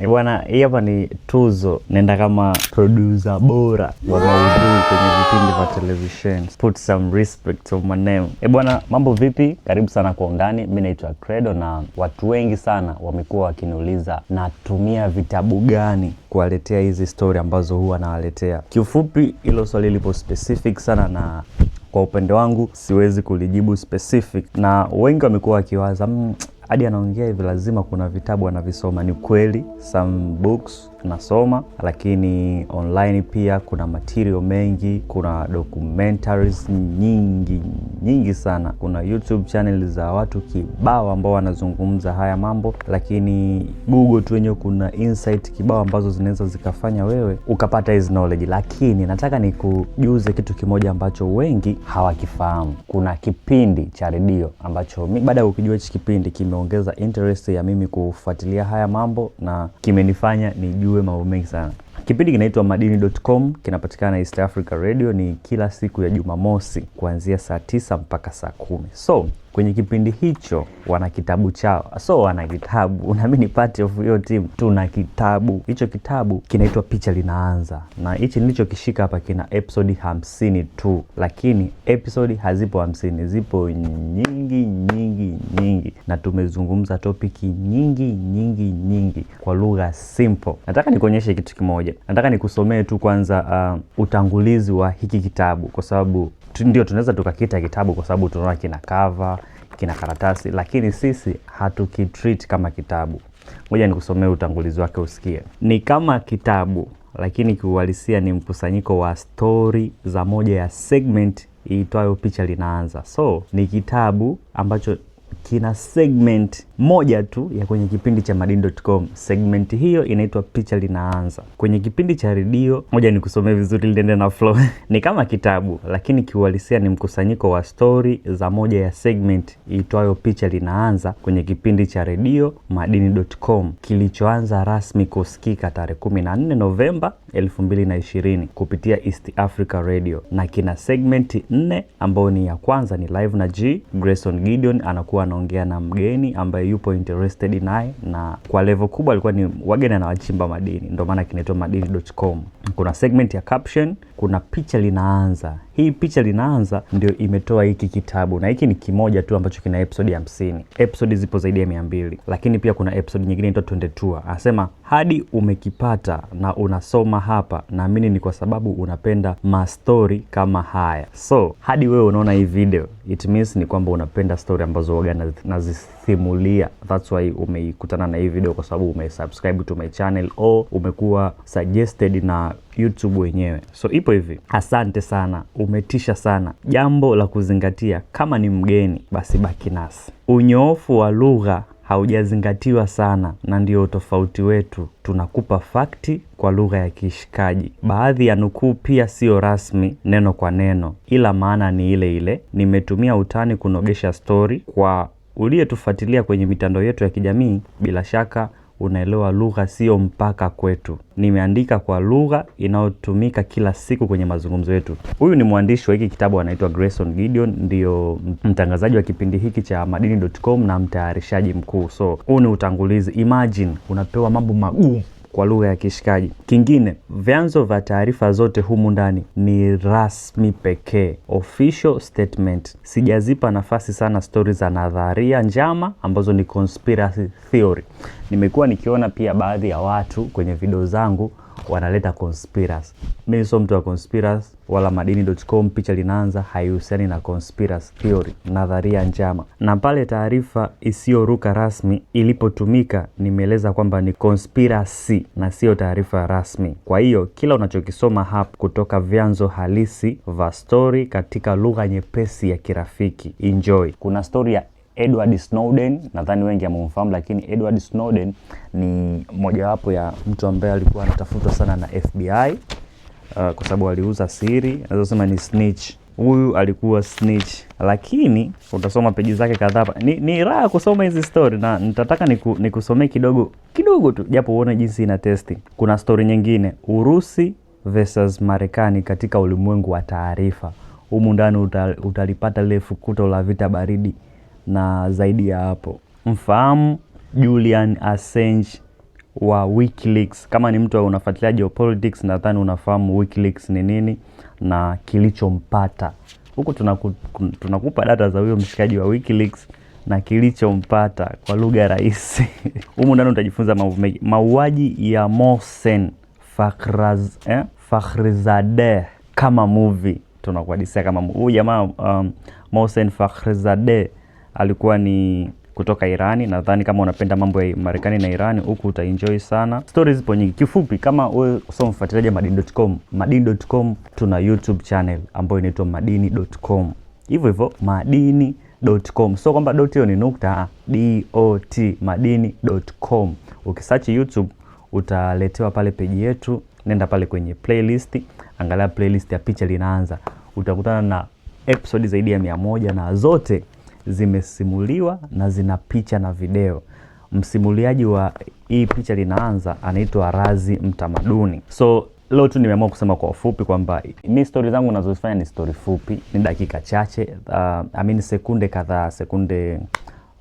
Bwana, hii hapa ni tuzo, nenda kama producer bora wa maudhui kwenye vipindi vya television. Put some respect on my name. Bwana, mambo vipi? Karibu sana kwa undani. Mimi naitwa Credo na watu wengi sana wamekuwa wakiniuliza natumia vitabu gani kuwaletea hizi story ambazo huwa nawaletea. Kiufupi, hilo swali lipo specific sana na kwa upande wangu siwezi kulijibu specific, na wengi wamekuwa wakiwaza hadi anaongea hivi lazima kuna vitabu anavisoma. Ni kweli some books nasoma, lakini online pia kuna material mengi, kuna documentaries nyingi nyingi sana, kuna YouTube channel za watu kibao ambao wanazungumza haya mambo, lakini Google tu wenyewe kuna insight kibao ambazo zinaweza zikafanya wewe ukapata hizi knowledge. Lakini nataka nikujuze kitu kimoja ambacho wengi hawakifahamu. Kuna kipindi cha redio ambacho mi baada ya kukijua hichi kipindi kimeongeza interest ya mimi kufuatilia haya mambo na kimenifanya nijue mambo mengi sana. Kipindi kinaitwa Madini.com, kinapatikana East Africa Radio, ni kila siku ya Jumamosi kuanzia saa 9 mpaka saa 10. So kwenye kipindi hicho wana kitabu chao, so wana kitabu na mimi ni part of hiyo team, tuna kitabu hicho. Kitabu kinaitwa Picha Linaanza, na hichi nilichokishika hapa kina episode 50 tu, lakini episode hazipo 50, zipo nyingi nyingi nyingi, na tumezungumza topiki nyingi nyingi nyingi kwa lugha simple. Nataka nikuonyeshe kitu kimoja, nataka nikusomee tu kwanza utangulizi wa hiki kitabu, kwa sababu ndio tunaweza tukakiita kitabu kwa sababu tunaona kina cover, kina karatasi, lakini sisi hatukitreat kama kitabu. Ngoja nikusomee utangulizi wake usikie. Ni kama kitabu lakini kiuhalisia ni mkusanyiko wa stori za moja ya segment iitwayo Picha Linaanza. So ni kitabu ambacho kina segment moja tu ya kwenye kipindi cha Madini.com. Segment hiyo inaitwa Picha Linaanza. Kwenye kipindi cha redio, moja nikusomee vizuri liende na flow. Ni kama kitabu lakini kiuhalisia ni mkusanyiko wa stori za moja ya segment iitwayo Picha Linaanza kwenye kipindi cha redio Madini.com kilichoanza rasmi kusikika tarehe 14 Novemba 2020 kupitia East Africa Radio, na kina segment 4 ambayo ni ya kwanza ni Live na G. Grayson Gideon anakuwa anaongea na mgeni ambaye yupo interested naye, na kwa level kubwa alikuwa ni wageni anawachimba madini, ndio maana kinaitwa Madini.com. Kuna segment ya caption, kuna Picha Linaanza. Hii Picha Linaanza ndio imetoa hiki kitabu, na hiki ni kimoja tu ambacho kina episode 50. Episode zipo zaidi ya 200, lakini pia kuna episode nyingine inaitwa Twende Tour. Anasema hadi umekipata na unasoma hapa, naamini ni kwa sababu unapenda mastori kama haya. So hadi wewe unaona hii video, it means ni kwamba unapenda story ambazo waga nazisimulia. That's why umeikutana na hii video, kwa sababu umesubscribe to my channel au umekuwa suggested na YouTube wenyewe. So ipo hivi. Asante sana, umetisha sana. Jambo la kuzingatia, kama ni mgeni basi baki nasi. Unyoofu wa lugha haujazingatiwa sana na ndio tofauti wetu. Tunakupa fakti kwa lugha ya kishikaji. Baadhi ya nukuu pia sio rasmi neno kwa neno, ila maana ni ile ile. Nimetumia utani kunogesha story. Kwa uliyetufuatilia kwenye mitandao yetu ya kijamii, bila shaka unaelewa lugha sio mpaka kwetu. Nimeandika kwa lugha inayotumika kila siku kwenye mazungumzo yetu. Huyu ni mwandishi wa hiki kitabu anaitwa Grayson Gideon, ndio mtangazaji wa kipindi hiki cha Madini.com na mtayarishaji mkuu. So huu ni utangulizi. Imagine unapewa mambo magumu kwa lugha ya kishikaji. Kingine, vyanzo vya taarifa zote humu ndani ni rasmi pekee, official statement. Sijazipa nafasi sana stori za nadharia njama ambazo ni conspiracy theory. Nimekuwa nikiona pia baadhi ya watu kwenye video zangu wanaleta conspiracy. Mimi sio mtu wa conspiracy wala Madini.com Picha Linaanza haihusiani na conspiracy theory, nadharia njama. Na pale taarifa isiyoruka rasmi ilipotumika, nimeeleza kwamba ni conspiracy na sio taarifa rasmi. Kwa hiyo kila unachokisoma hapa kutoka vyanzo halisi vya story katika lugha nyepesi ya kirafiki. Enjoy. Kuna story ya Edward Snowden, nadhani wengi hamumfahamu, lakini Edward Snowden ni mojawapo ya mtu ambaye alikuwa anatafutwa sana na FBI kwa sababu aliuza siri, naweza kusema ni snitch. Huyu alikuwa snitch, lakini utasoma peji zake kadhaa. Ni raha kusoma hizi story na nitataka nikusomee kidogo kidogo tu japo uone jinsi ina testi. Kuna story nyingine, Urusi versus Marekani katika ulimwengu wa taarifa. Humu ndani utalipata lile fukuto la vita baridi na zaidi ya hapo. Mfahamu Julian Assange wa WikiLeaks. Kama ni mtu unafuatilia geopolitics, nadhani unafahamu WikiLeaks ni nini na kilichompata. Huku tunakupa data za huyo mshikaji wa WikiLeaks na kilichompata kwa lugha rahisi. Humu ndani utajifunza mambo mengi. Mauaji ya Mohsen Fakhrizadeh kama movie, tunakuhadisia kama movie. Huyu jamaa Mohsen Fakhrizadeh alikuwa ni kutoka Irani. Nadhani kama unapenda mambo ya Marekani na Irani, huku utaenjoy sana. Stories zipo nyingi. Kifupi, kama wewe sio mfuatiliaji wa madini.com, madini.com tuna YouTube channel ambayo inaitwa madini.com. Hivyo hivyo madini.com, sio kwamba dot hiyo ni nukta, dot madini.com. Ukisearch YouTube utaletewa pale peji yetu. Nenda pale kwenye playlist, angalia playlist ya picha linaanza, utakutana na episode zaidi ya 100 na zote zimesimuliwa na zina picha na video. Msimuliaji wa hii picha linaanza anaitwa Razi Mtamaduni. So leo tu nimeamua kusema kwa ufupi kwamba mi stori zangu nazozifanya ni stori fupi, ni dakika chache, I mean sekunde kadhaa, sekunde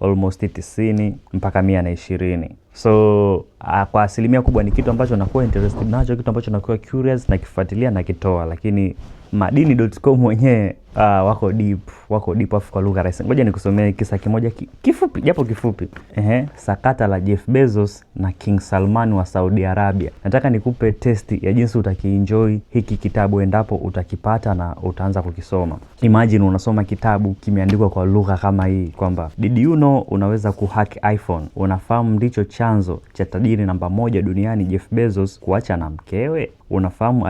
almost 90 mpaka 120. So kwa asilimia kubwa ni kitu ambacho nakuwa interested nacho, kitu ambacho nakuwa curious nakifuatilia nakitoa, lakini madini.com wenyewe wako deep, wako deep afu kwa lugha rahisi. Ngoja nikusomee kisa kimoja kifupi, japo kifupi. Ehe, sakata la Jeff Bezos na King Salman wa Saudi Arabia. Nataka nikupe testi ya jinsi utakienjoy hiki kitabu endapo utakipata na utaanza kukisoma. Imagine unasoma kitabu kimeandikwa kwa lugha kama hii kwamba did you know unaweza kuhack iPhone? Unafahamu ndicho chanzo cha tajiri namba 1 duniani Jeff Bezos kuacha na mkewe? Unafahamu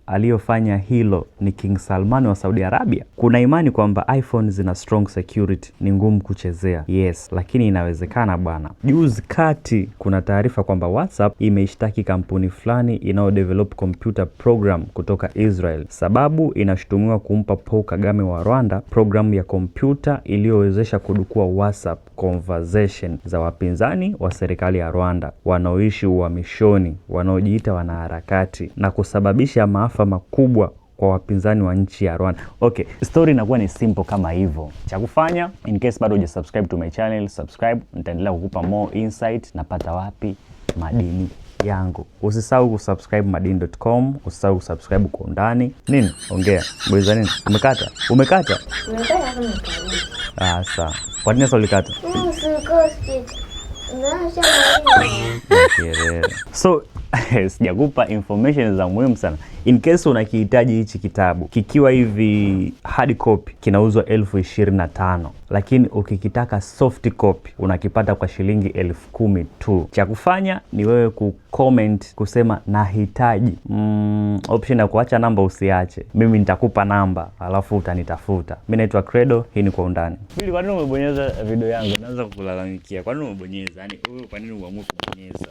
aliyofanya hilo ni King Salman wa Saudi Arabia? Kuna imani kwamba iPhone zina strong security, ni ngumu kuchezea. Yes, lakini inawezekana bwana. Juzi kati kuna taarifa kwamba WhatsApp imeishtaki kampuni fulani inayodevelop computer program kutoka Israel. Sababu inashutumiwa kumpa Paul Kagame wa Rwanda programu ya kompyuta iliyowezesha kudukua WhatsApp conversation za wapinzani wa serikali ya Rwanda wanaoishi uhamishoni, wanaojiita wanaharakati na kusababisha maafa makubwa kwa wapinzani wa nchi ya Rwanda. Okay, story inakuwa ni simple kama hivyo. Cha kufanya, in case bado hujasubscribe to my channel, subscribe. Nitaendelea kukupa more insight. Napata wapi madini yangu. Usisahau kusubscribe madini.com, usisahau kusubscribe kwa undani. Nini? Ongea. Bweza nini? Umekata? Umekata? Ah, sawa. Kwa nini sasa ulikata? So sijakupa information za muhimu sana. In case unakihitaji hichi kitabu kikiwa hivi hard copy kinauzwa 25,000, lakini ukikitaka soft copy unakipata kwa shilingi 10,000 tu. Cha kufanya ni wewe kucomment kusema nahitaji. Option ya kuacha namba usiache, mimi nitakupa namba alafu utanitafuta. Mimi naitwa Credo, hii ni kwa undani. Pili, kwa nini umebonyeza video yangu? Naanza kukulalamikia. Kwa nini umebonyeza? Yaani wewe kwa nini uamue kubonyeza?